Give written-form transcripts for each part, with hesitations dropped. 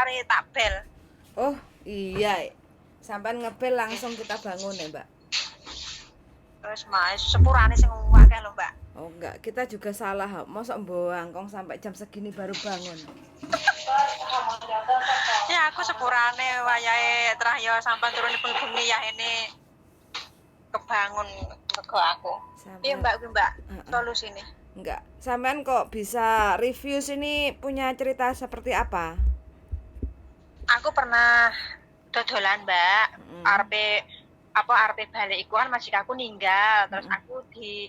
mari tak bel. Oh, iya. Sampean ngebel langsung kita bangun ya, Mbak. Terus mas, sepurane sing akeh lho, Mbak. Oh, enggak, kita juga salah. Mosok mbangkong sampai jam segini baru bangun. Ya aku sepurane wayahe terah ya sampean turun bengi-bengi ya ini kebangun mergo aku. Iya, Sampai Mbak, kuwi, Mbak. Heeh. Solusine. Enggak. Sampean kok bisa review sini, punya cerita seperti apa? Aku pernah dodolan, Mbak. Arepe apa, arepe balik iku kan majikanku ninggal, terus aku di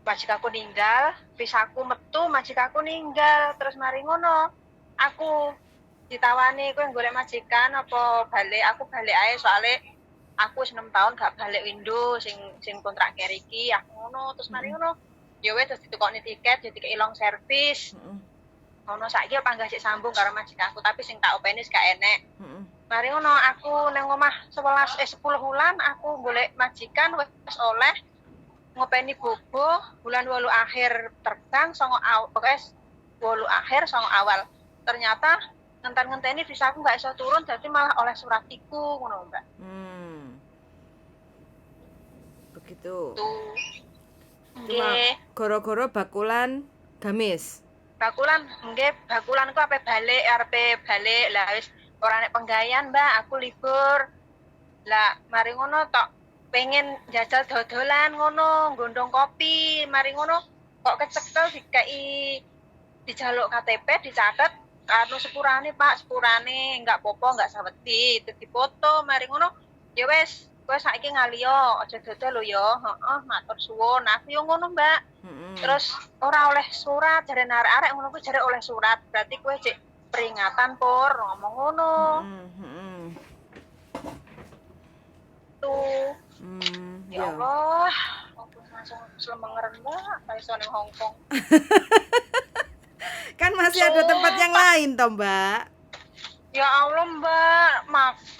majikanku ninggal, visaku metu, majikanku ninggal, terus mari ngono. Aku ditawani, kowe golek majikan apa balik? Aku balik ae, soalnya aku wis 6 tahun gak balik Indo sing sing kontrak keri iki, aku ngono. Terus mari ngono ya wis, terus ditukokne tiket, jadi dikei long service. Ngono saiki panggah sik sambung karo majikanku, tapi sing tak openi wis gak enek. Mari ngono aku nang omah 11 eh 10 wulan aku golek majikan, wis oleh, ngopeni bobo bulan 8 akhir terbang, songo aw, pokoknya 8 akhir songo awal. Ternyata ngenten-ngenteni visa aku nggak iso turun, jadi malah oleh surat iku ngono, Mbak. Begitu. Tuh. Cuma Nggih. goro-goro bakulan gamis. Bakulan nggih, bakulanku ape balik, arepe balik lah wis ora nek penggawean, Mbak, aku libur. Lah mari ngono tok pengen jajal dodolan ngono, gondong kopi, mari ngono kok kecekel, dikei dijaluk KTP, dicatet anu, "Sepurane, Pak, sepurane, enggak popo, enggak sawedi." Itu dipoto, mari ngono ya wis, "Kowe saiki ngaliyo, aja dodol lho ya." "Heeh, matur suwun." Aku yo ngono, Mbak. Terus ora oleh surat, jare arek-arek ngono kuwi, jare oleh surat berarti kowe cek peringatan pur, ngomong ngono. Tuh. Ya Allah, aku langsung slemengeren, Mbak, kayak iso ning Hong Kong. Kan masih ada tempat yang lain toh, Mbak. Ya Allah, Mbak,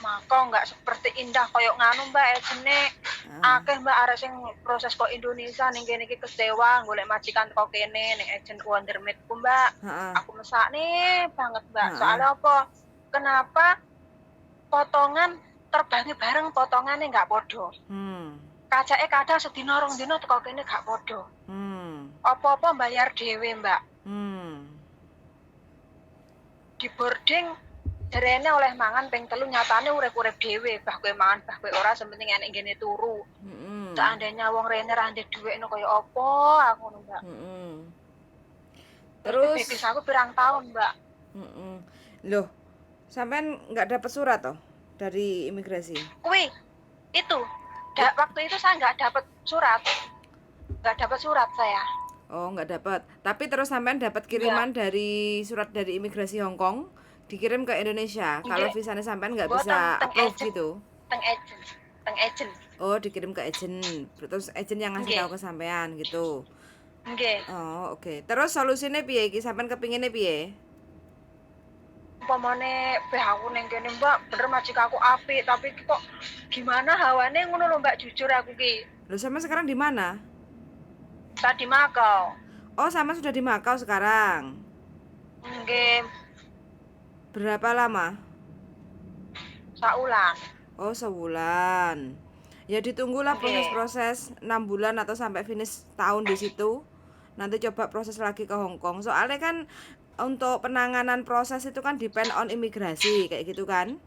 Makau nggak seperti indah koyok nganu, Mbak, ejene. Akeh, Mbak, arek sing proses kok Indonesia ning kene iki kecewa golek majikan kok kene ning agent Wondermate ku, Mbak. Aku mesakne banget, Mbak. Soalnya apa? Kenapa potongan terbangnya bareng, potongannya nggak podo? Kacake kadang sedina rong dina teko kene gak podo. Apa-apa bayar dhewe, Mbak. Di boarding jarene oleh mangan ping telu, nyatane urip-urip dhewe, bah kowe mangan bah kowe ora, sing penting enek ngene turu. Seandainya wong rene ra ndek dhuwit no kaya apa aku ngono, Mbak. Terus Bisnis aku pirang tahun, Mbak. Loh, sampean nggak dapat surat toh dari imigrasi? Kuwi itu. Waktu itu saya nggak dapat surat. Nggak dapat surat saya. Oh, nggak dapat. Tapi terus sampean dapat kiriman dari surat dari imigrasi Hong Kong dikirim ke Indonesia. Kalau visanya sampean nggak Mboten, bisa teng approve agent. Gitu. Teng agent. Teng agent. Oh, dikirim ke agent. Terus agent yang ngasih tahu ke sampean gitu. Nggih. Oh, oke. Terus solusinya piye iki? Sampean kepinginnya piye? Umpamane beh aku ning kene, Mbak, bener majikan aku apik, tapi kok gimana hawane ngono lho, Mbak, jujur aku ki. Loh, sama sekarang di mana? Saya di Makau. Oh, sama sudah di Makau sekarang. Nggih. Berapa lama? Saulan. Oh, sebulan. Ya ditunggulah proses-proses 6 bulan atau sampai finish tahun di situ. Nanti coba proses lagi ke Hong Kong. Soalnya kan untuk penanganan proses itu kan depend on imigrasi kayak gitu kan.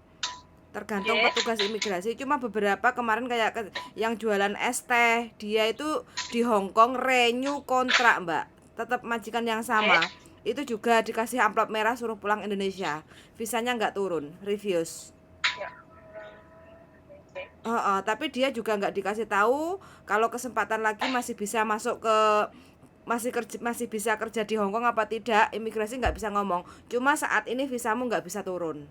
Tergantung petugas imigrasi. Cuma beberapa kemarin kayak yang jualan es teh, dia itu di Hong Kong renew kontrak, Mbak. Tetap majikan yang sama. Itu juga dikasih amplop merah, suruh pulang Indonesia. Visanya nggak turun, refuse. Ya. Heeh, tapi dia juga nggak dikasih tahu kalau kesempatan lagi masih bisa masuk ke masih kerja, masih bisa kerja di Hong Kong apa tidak. Imigrasi nggak bisa ngomong. Cuma saat ini visamu nggak bisa turun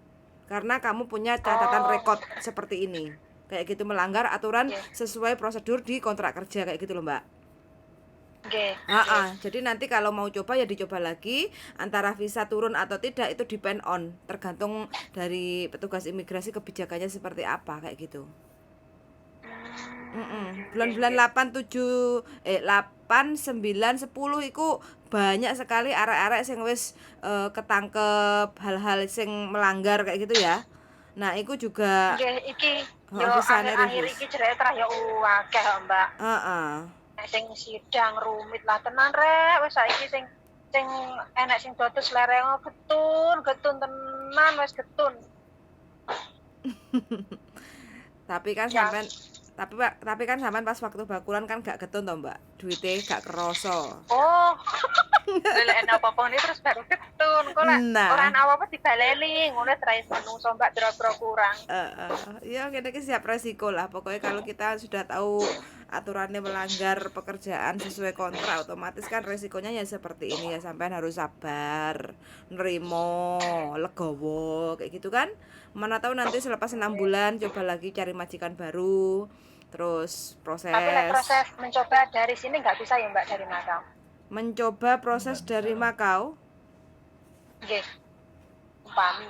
karena kamu punya catatan rekod seperti ini. Kayak gitu, melanggar aturan sesuai prosedur di kontrak kerja kayak gitu loh, Mbak. Ah, ah. Jadi nanti kalau mau coba ya dicoba lagi, antara visa turun atau tidak itu depend on, tergantung dari petugas imigrasi kebijakannya seperti apa kayak gitu. Bulan-bulan 8 7 8 9 10 iku banyak sekali arek-arek sing wis ketangkep hal-hal sing melanggar kayak gitu ya. Nah, iku juga Nggih, iki yo visane akhir-akhir refuse. Iki jere terah yo akeh kok, Mbak. Nek sing sidang rumit lah tenan, rek, wis saiki sing sing enek sing dados lereng getun, getun tenan, wis getun. Tapi kan sampean tapi Pak, tapi kan sampean pas waktu bakulan kan gak getun toh, Mbak. Duite gak kerasa. Oh. Lek enek apa-apa ini terus baru getun. Kok lek Nah. ora enek apa-apa dibaleni, ngono terai menungso, Mbak, pira-pira kurang. Heeh. Ya kene iki siap resiko lah. Pokoknya kalau kita sudah tahu aturannya melanggar pekerjaan sesuai kontrak, otomatis kan resikonya ya seperti ini ya, sampean harus sabar, nerimo, legowo kayak gitu kan. Mana tahu nanti selepas 6 bulan coba lagi cari majikan baru, terus proses. Tapi lek proses mencoba dari sini nggak bisa ya, Mbak, dari Makau? Mencoba proses Nggak dari bisa. Makau Nggih. Umpami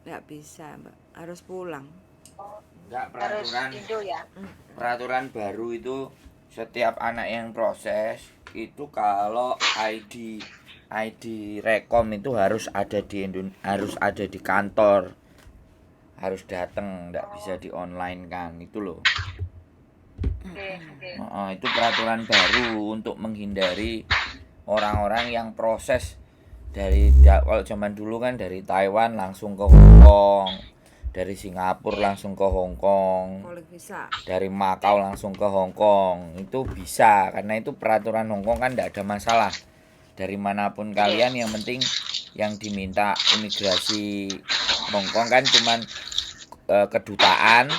nggak bisa, Mbak, harus pulang. Enggak, harus peraturan Indo ya. Peraturan baru itu setiap anak yang proses itu kalau ID ID Rekom itu harus ada di harus ada di kantor, harus datang, nggak bisa di online kan itu loh. Nggih. Heeh, itu peraturan baru untuk menghindari orang-orang yang proses dari kalau zaman dulu kan dari Taiwan langsung ke Hong Kong, dari Singapura langsung ke Hong Kong, Calling visa. Dari Makau langsung ke Hong Kong itu bisa, karena itu peraturan Hong Kong kan tidak ada masalah dari manapun kalian, yang penting yang diminta imigrasi Hong Kong kan cuman kedutaan,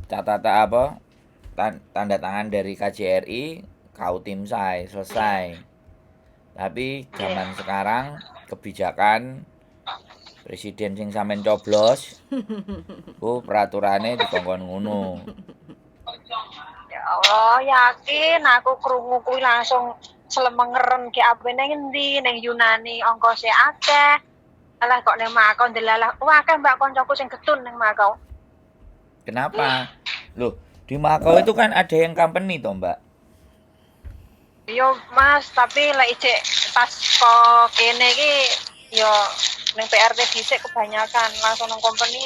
catatan apa, tanda tangan dari KJRI, kau tim saya, selesai. Tapi zaman sekarang kebijakan presiden sing sampean coblos ku peraturannya dikongkon ngono. Ya Allah, yakin aku krungu kuwi langsung slemengeren ki ape ning endi, ning Yunani ongkose akeh. Alah, kok ning Makau ndelalah. Wah, akeh, Mbak, koncoku sing getun ning Makau. Kenapa loh? Di Makau itu kan ada yang company toh, Mbak. Yo Mas, tapi lek ijek pas kok kene iki yo ning PRT dhisik kebanyakan langsung nang company.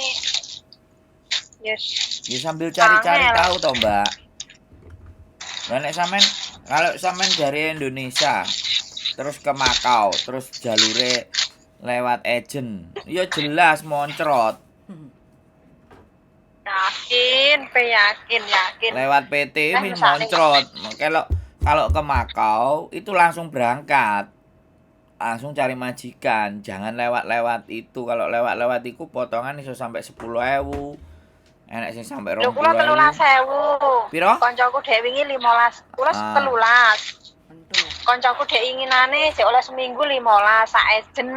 Yes. Ya sambil cari-cari Angel. tahu toh, Mbak. Nah, nek sampean, kalau sampean dari Indonesia terus ke Makau, terus jalure lewat agent, ya jelas moncrot. Yakin, pe yakin, yakin. Lewat PT Eh, ini misalnya- moncrot. Kalau kalau ke Makau itu langsung berangkat. Langsung cari majikan, jangan lewat-lewat itu. Kalau lewat-lewat itu potongan iso sampai 10.000. Enek sing sampai Lho, kula 20.000. 13.000. Piro? Koncoku dhek wingi 15, kula Ah. 13. Entul. Koncoku dhek inginane sik oleh seminggu 15 sak agent.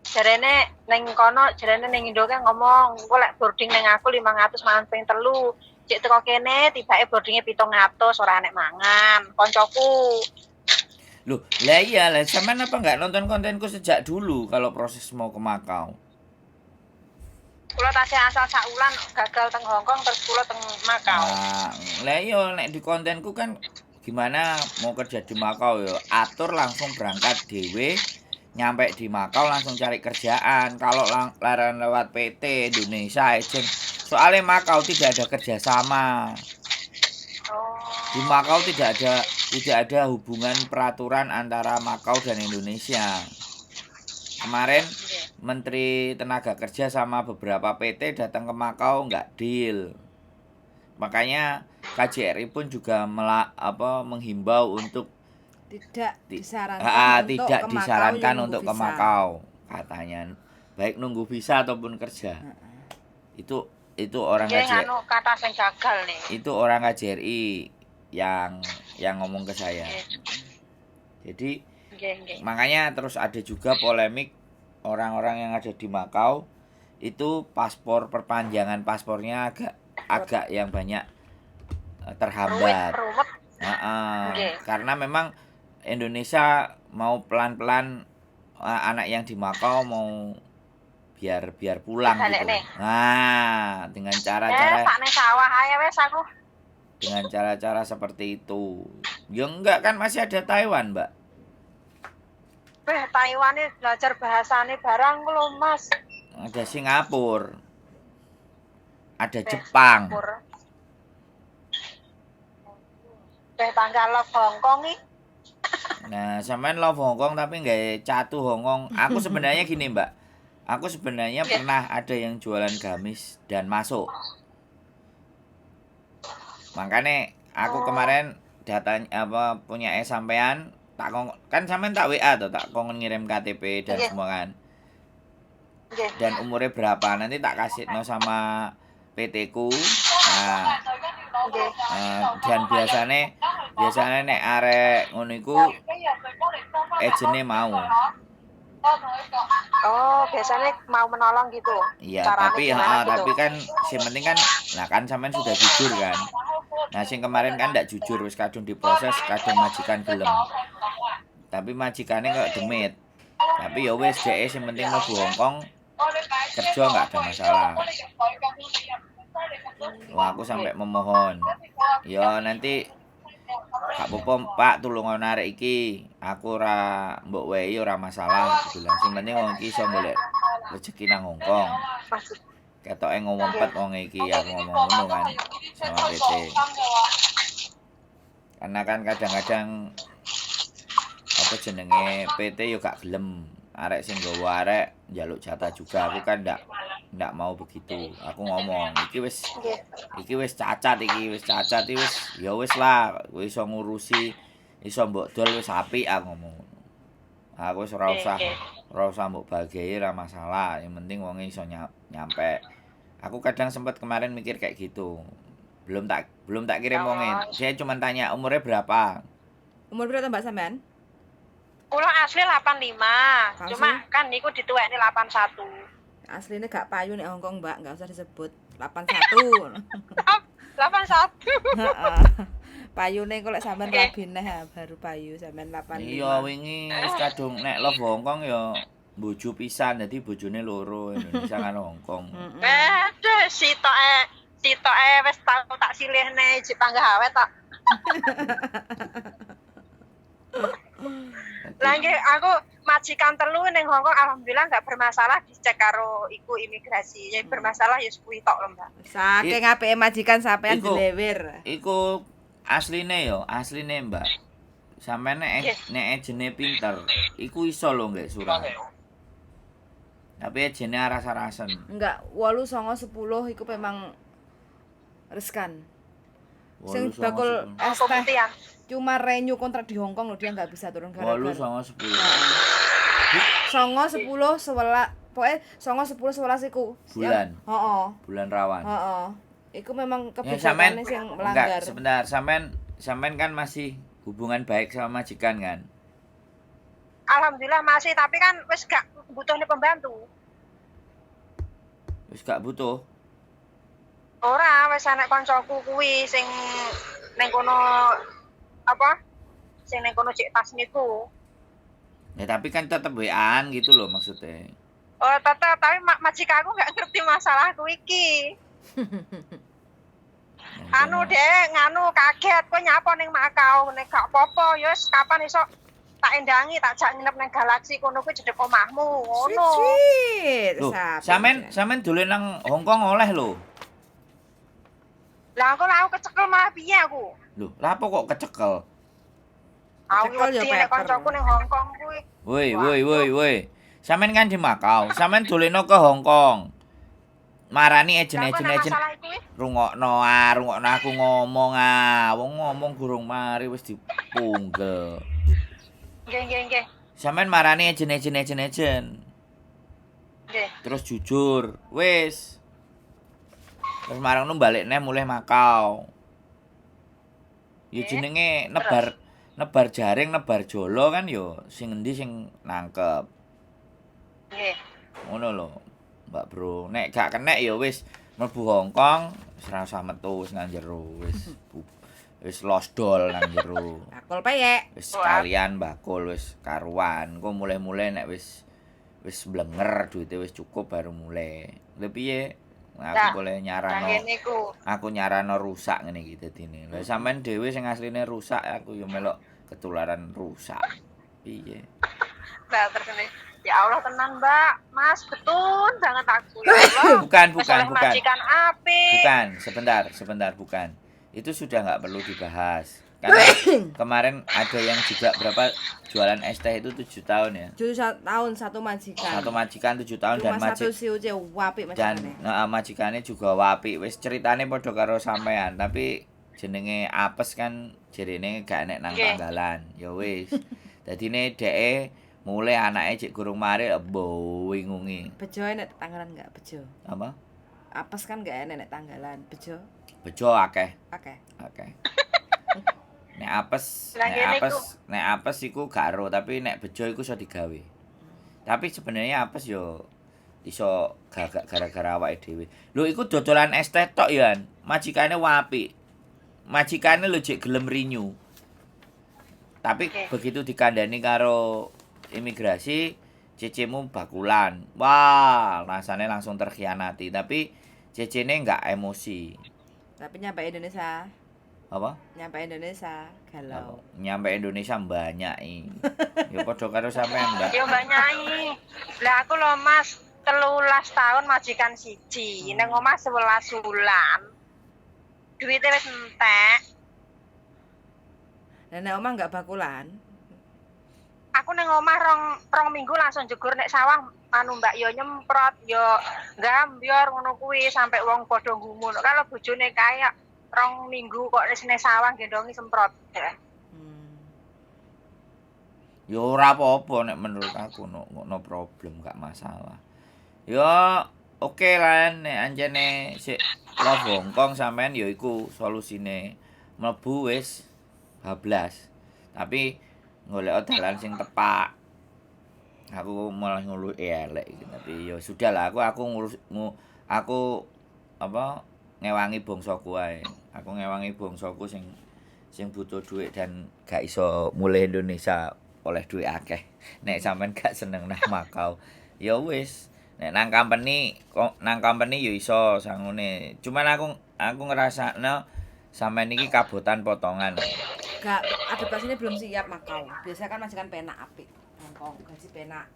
Jarene ning kono, jarene ning Indo kan ngomong, engko lek boarding ning aku 500 mangan ping telu. Cek teko kene tibake boardinge 700 ora enek mangan. Koncoku. Loh, lah iya lah, sampean apa nggak nonton kontenku sejak dulu kalau proses mau ke Makau? Kula tasih asal sak wulan gagal teng Hong Kong terus kula teng Makau. Nah, lah iya, nek di kontenku kan gimana mau kerja di Makau yo, atur langsung berangkat dhewe, nyampe di Makau langsung cari kerjaan. Kalau larangan lewat PT Indonesia agent, soalnya Makau tidak ada kerjasama. Oh. Di Makau tidak ada hubungan peraturan antara Makau dan Indonesia. Kemarin Menteri Tenaga Kerja sama beberapa PT datang ke Makau nggak deal. Makanya KJRI pun juga apa, menghimbau untuk Tidak disarankan Ah, untuk tidak ke Makau disarankan yang nunggu untuk ke visa. Makau katanya. Baik nunggu visa ataupun kerja. Itu orang Nggih, KJRI, anu kata sing gagal nih. itu orang KJRI yang ngomong ke saya. Jadi Nggih, nggih. makanya terus ada juga polemik orang-orang yang ada di Makau itu paspor, perpanjangan paspornya agak agak yang banyak Ruwet, terhambat. ruwet. Heeh. Nggih. Karena memang Indonesia mau pelan-pelan anak yang di Makau mau biar biar pulang Balik gitu. nih. Nah, dengan cara-cara Eh, sak ning sawah ae wes aku. Dengan cara-cara seperti itu. Ya enggak kan masih ada Taiwan, Mbak. Weh, Taiwan ini belajar bahasane barang lho, Mas. Ada Singapura. Ada Jepang. Singapura. Weh, tanggal love Hong Kong iki. Nah, sampean love Hong Kong tapi nggak catu Hong Kong. Aku sebenarnya gini, Mbak. Aku sebenarnya pernah ada yang jualan gamis dan masuk. Makanya aku kemarin datanya apa punya sampean tak kong, kan sampean tak WA tuh, tak kong ngirim KTP dan semua kan. Dan umurnya berapa nanti tak kasih no sama PT ku. Nah, dan biasanya biasanya nek arek ngono iku agentnya mau. Oh, biasanya mau menolong gitu. Iya, Caranya tapi gimana ha, gitu? Tapi kan sing penting kan nah kan sampean sudah jujur kan. Nah, sing kemarin kan ndak jujur wis kadung diproses, kadung majikan gelem. Tapi majikannya kok demit. Tapi ya wis dhek sing penting mlebu Hongkong kerja nggak ada masalah. Wah, aku sampai memohon. Ya nanti gak apa-apa, Pak, tulung arek iki. Aku ora mbok wehi ora masalah, aku bilang. Sing penting wong iki iso golek rezeki nang Hongkong. Ketoke ngomong wong iki, aku ngomong ngono kan sama PT. Karena kan kadang-kadang apa jenenge PT yo gak gelem arek sing nggawa arek njaluk jatah juga. Aku kan ndak mau begitu. Aku ngomong, iki wis cacat iki, wis cacat iki wis ya wis lah, kowe iso ngurusi, iso mbok dol wis apik aku ngomong. Aku wis ora usah mbok bagihi ora masalah, yang penting wonge iso nyampe. Aku kadang sempat kemarin mikir kayak gitu. Belum tak kirim wonge. Saya cuma tanya umurnya berapa. Umur berapa Mbak sampean? Kula asli 85. Asli? Cuma kan niku dituwekne 81. Aslinya gak payu nek Hongkong, Mbak, nggak usah disebut. 81. 81. Heeh. Payune kok lek sampean rabi neh baru payu sampean 85. Iya, wingi wis kadung nek love Hongkong ya bojo pisan, dadi bojone loro Indonesia kan Hongkong. Aduh, sitoke wis tau tak silihne jek panggah awet tok. Lah nggih aku majikan telu ning Hongkong alhamdulillah nggak bermasalah dicek karo iku imigrasi. Yang bermasalah ya kuwi tok lho, Mbak. Saking apike majikan sampean dilewer. Iku asline yo, asline Mbak. Sampeyan nek nek ejene pinter, iku iso lho nggak surat. Tapi ejene aras-arasen. Enggak, 8 9 10 iku memang riskan. Sing bakul es teh cuma renew kontrak di Hongkong loh, dia nggak bisa turun gara-gara. 8 9 10. 9 10 11, pokoknya 9 10 11 iku. Bulan. Heeh. Bulan rawan. Heeh. Iku memang kebijakannya sing melanggar. Enggak, sebentar, sampean kan masih hubungan baik sama majikan kan? Alhamdulillah masih, tapi kan wis gak butuh nih pembantu. Wis gak butuh. Ora, wis anak koncoku kuwi sing ning kono apa? Sing ning kono cek tas niku. Ya tapi kan tetep WA-an gitu loh maksudnya. Oh, tetep, tapi majikanku gak ngerti masalahku iki. Anu deh, nganu kaget kowe nyapa ning Makau, nek gak apa-apa ya wis kapan iso tak endangi, tak jak nginep ning Galaxy kono kuwi cedhek omahmu, ngono. Sweet. Loh, sampean dolen nang Hongkong oleh lho. Lah aku kecekel malah piye aku? Lho, lha apa kok kecekel? Aku wedi nek kancaku ning Hongkong kuwi. Woi, woi, woi, woi. Sampean kan di Makau, sampean doleno ke Hongkong. Marani ejen. Rungokno ah, rungokno aku ngomong ah. Wong ngomong gurung mari wis dipunggel. Nggih, nggih, nggih. Sampean marani ejen. Nggih. Terus jujur, wis. Terus marang nu balik neh mulih Makau. Ya jenenge nebar jaring, nebar jolo kan yo sing endi sing nangkep. Nggih. Ngono lho, Mbak Bro. Nek gak kenek ya wis mlebu Hongkong, wis ora usah metu wis nang jero, wis wis los dol nang jero. Bakul peyek. Wis sekalian bakul wis karuan. Engko mulih-mulih nek wis wis blenger duite wis cukup baru mulai. Lha piye? Aku Nah, boleh Nah nyarano. ngene iku. Aku nyarano rusak ngene iki dadine. Lah sampean dhewe sing asline rusak, aku yo melok ketularan rusak. Piye? Mbak terus ini, ya Allah tenan, Mbak, Mas, betul banget aku, ya Allah. Bukan, Wis bukan, oleh bukan. majikan apik. Bukan, sebentar, sebentar, bukan. Itu sudah nggak perlu dibahas. Karena kemarin ada yang juga berapa jualan es teh itu 7 tahun ya. 7 tahun satu majikan. Satu majikan 7 tahun dan Cuma satu majik siuce wapik dan majikane. Nah, majikannya juga wapik. Wis ceritane padha karo sampean, tapi jenenge apes kan jerene gak enek nang tanggalan. Ya wis. Dadine dheke mulai anake cek gurung mari bingungi. Bejo nek tanggalan enggak bejo? Apa? Apes kan enggak enek nek tanggalan. Bejo Bejo akeh. akeh. Akeh. Nek apes, Lah, nek ngene apes, nek apes iku gak ero, tapi nek bejo iku iso digawe. Tapi sebenarnya apes yo iso gak gara-gara awake dhewe. Lho, iku dodolan es teh tok ya. Majikane wapik. Majikane lho jek gelem renew. Tapi begitu dikandani karo imigrasi, cecemu bakulan. Wah, rasanya langsung terkhianati. Tapi cecene nggak emosi. Tapi nyampe Indonesia, Apa? nyampe Indonesia galau. Nyampe Indonesia banyak. Ya padha karo sampean, Mbak. Ya Mbak Nyai. Lah aku lho, Mas, 13 tahun majikan siji, nang omah 11 wulan. Duitnya wis entek. Lah nek omah enggak bakulan? Aku nang omah rong 2 minggu langsung jegur nek sawah anu, Mbak, yo nyemprot, yo gambior ngono kuwi sampai wong padha gumun. Kalau bojone kayak 2 minggu kok wis ning sawah gendongi semprot. Ya. Ya ora apa-apa nek menurut aku, no, no problem, gak masalah. Ya oke lah, nek ancene sik love Hongkong sampean ya iku solusine. Mlebu wis bablas. Tapi golek dalan sing tepak. Aku malah ngulu elek iki, tapi ya sudah lah, aku ngurus aku apa ngewangi bangsaku ae. Aku ngewangi bangsaku sing sing butuh duit dan gak iso mulih Indonesia oleh duit akeh. Nek sampean gak seneng nang Makau, ya wis. Nek nang company, kok nang company ya iso sangune. Cuman aku ngerasakno sampean iki kabotan potongan. Gak, adaptasinya belum siap Makau. Biasa kan majikan penak apik. Hongkong gaji penak.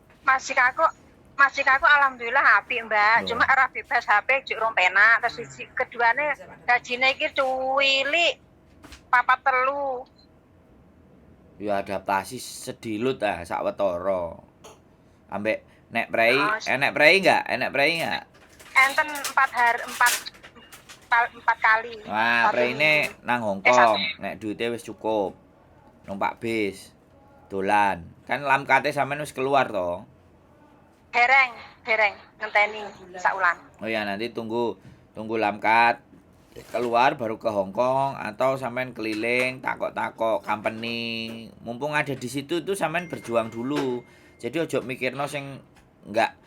Majikanku alhamdulillah apik, Mbak. Loh. Cuma ora bebas HP juk rong penak. Terus siji keduane gajine iki cuwilik papat telu. Ya adaptasi sedilut ah sak wetara. Ambek nek prei, Oh, enek prei enggak? Enek prei enggak? Enten 4 hari, empat empat, empat kali. Wah, Satu preine minggu. nang Hong Eh, satu. Kong, nek duite wis cukup. Numpak bis. Dolan. Kan lamkate sampean wis keluar to. Dereng, dereng ngenteni saulan. Oh ya, nanti tunggu tunggu lamkat keluar baru ke Hong Kong atau sampean keliling takok-takok company. Mumpung ada di situ tuh sampean berjuang dulu. Jadi ojo mikirno sing enggak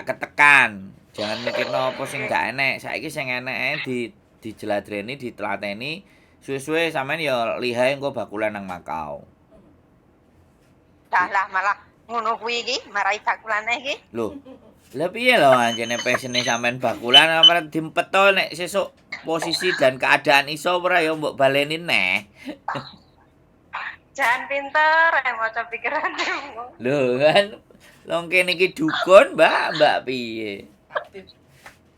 ketekan. Jangan mikirno apa sing enggak enek. Saiki sing enek di dijeladreni, ditelateni, suwe-suwe sampean ya lihai engko bakulan nang Makau. Lah lah malah ngono kuwi iki marai bakulane iki. Loh, lah piye lho, anjene passione sampean bakulan apa dimpeto nek sesuk posisi dan keadaan iso ora ya mbok baleni neh. Jangan pinter maca pikirane wong. Lho kan wong kene iki dukun, Mbak, Mbak piye?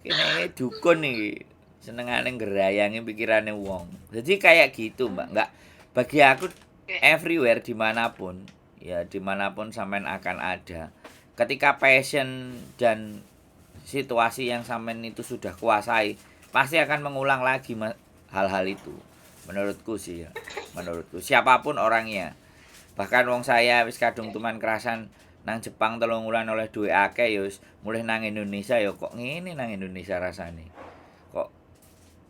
Kene iki dukun iki. Senengane nggerayangi pikirane wong. Jadi kayak gitu, Mbak. Enggak, bagi aku everywhere dimanapun ya, dimanapun sampean akan ada. Ketika passion dan situasi yang sampean itu sudah kuasai, pasti akan mengulang lagi hal-hal itu. Menurutku sih ya. Menurutku siapapun orangnya. Bahkan wong saya wis kadung tuman kerasan nang Jepang 3 wulan oleh duit akeh ya wis mulih nang Indonesia, ya kok ngene nang Indonesia rasane. Kok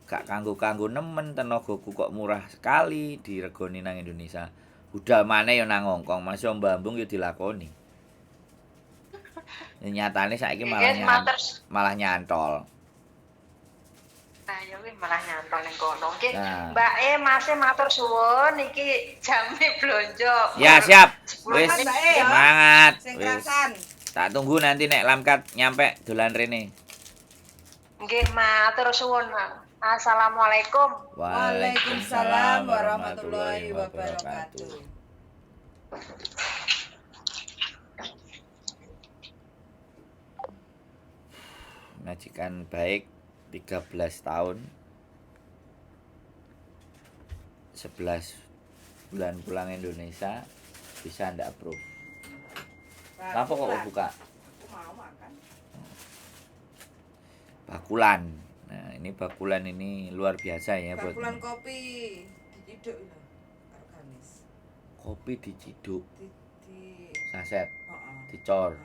gak kanggo-kanggo nemen, tenagaku kok murah sekali diregoni nang Indonesia. Budal maneh ya nang Hongkong, masih mbambung ya dilakoni. Ya, nyatane saiki malah Nggih, matur. malah nyantol. Nah, ya kuwi malah nyantol ning kono. Nggih. Nah. Mbak e, Mas e, matur suwun, iki jame blonjo. Ya siap. 10 Wis menit. Mbak E, ya. Semangat. Sing Wis. kerasan. Tak tunggu nanti nek lamkat nyampe dolan rene. Nggih, matur suwun. Assalamualaikum. Waalaikumsalam warahmatullahi wabarakatuh. Majikan baik 13 tahun 11 bulan pulang Indonesia bisa ndak approve. Apa kok buka? Aku mau makan. Bakulan. Nah, ini bakulan ini luar biasa ya buat Bakulan kopi diciduk lho. Organis. Kopi diciduk, Di saset, heeh. dicor.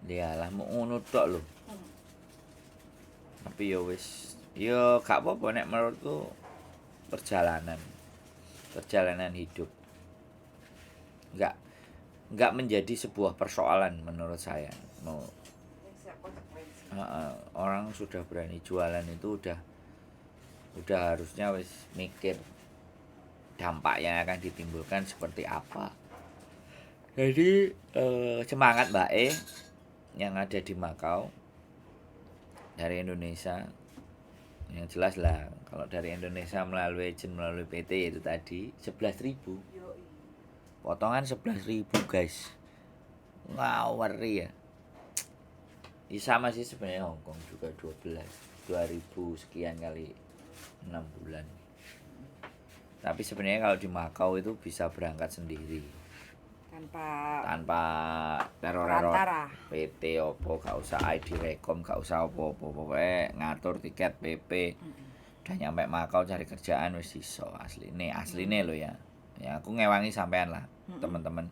Dialah mau ngono tok lho. Tapi ya wis, ya gak apa-apa nek menurutku perjalanan. Perjalanan hidup. Enggak menjadi sebuah persoalan menurut saya. Mau orang sudah berani jualan itu udah harusnya wis mikir dampak yang akan ditimbulkan seperti apa. Jadi semangat Mbak E yang ada di Makau dari Indonesia. Yang jelas lah kalau dari Indonesia melalui agent, melalui PT itu tadi 11.000. Potongan 11.000 guys. Ngawur ya. Ya sama sih sebenarnya Hong Kong juga 12 2.000 sekian kali 6 bulan. Tapi sebenarnya kalau di Makau itu bisa berangkat sendiri tanpa teror-teror perantara. PT opo, gak usah ID Rekom, gak usah opo-opo, pokoknya ngatur tiket PP. Udah nyampe Makau cari kerjaan wis iso asline, asline lo ya. Ya aku ngewangi sampean lah, teman-teman.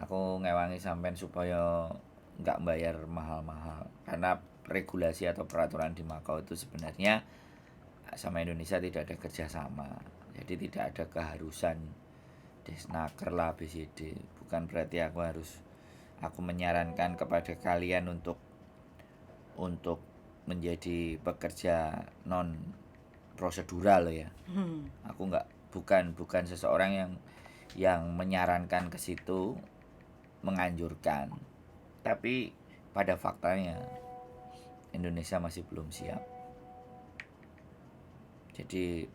Aku ngewangi sampean supaya nggak bayar mahal-mahal karena regulasi atau peraturan di Makau itu sebenarnya sama Indonesia tidak ada kerjasama, jadi tidak ada keharusan desnaker lah BCD. Bukan berarti aku menyarankan kepada kalian untuk menjadi pekerja non prosedural ya. Aku nggak, bukan seseorang yang menyarankan ke situ, menganjurkan. Tapi pada faktanya Indonesia masih belum siap. Jadi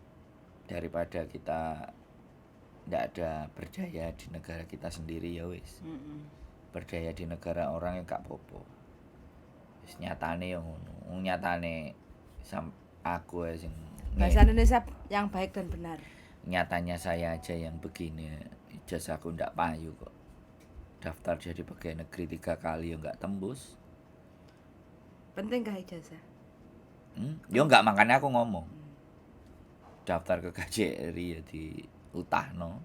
daripada kita ndak ada berdaya di negara kita sendiri ya wis. Berdaya di negara orang yang gak popo. Wis nyatane ya ngono. Wong nyatane aku ae sing Bahasa Indonesia yang baik dan benar. Nyatanya saya aja yang begini, ijazah aku ndak payu kok. Daftar jadi pegawai negeri 3 kali ya nggak tembus. Penting gak ijazah? Ya nggak, makanya aku ngomong. Daftar ke KJRI ya di utahno.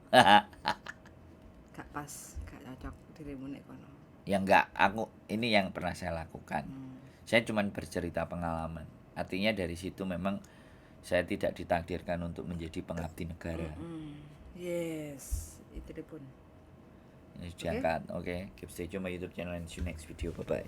Gak pas, gak cocok dirimu nek kono. Ya enggak, aku ini yang pernah saya lakukan. Saya cuman bercerita pengalaman. Artinya dari situ memang saya tidak ditakdirkan untuk menjadi pengabdi negara. Yes, itu pun. Ini diangkat. Oke, keep stay tune my YouTube channel and see you next video. Bye bye.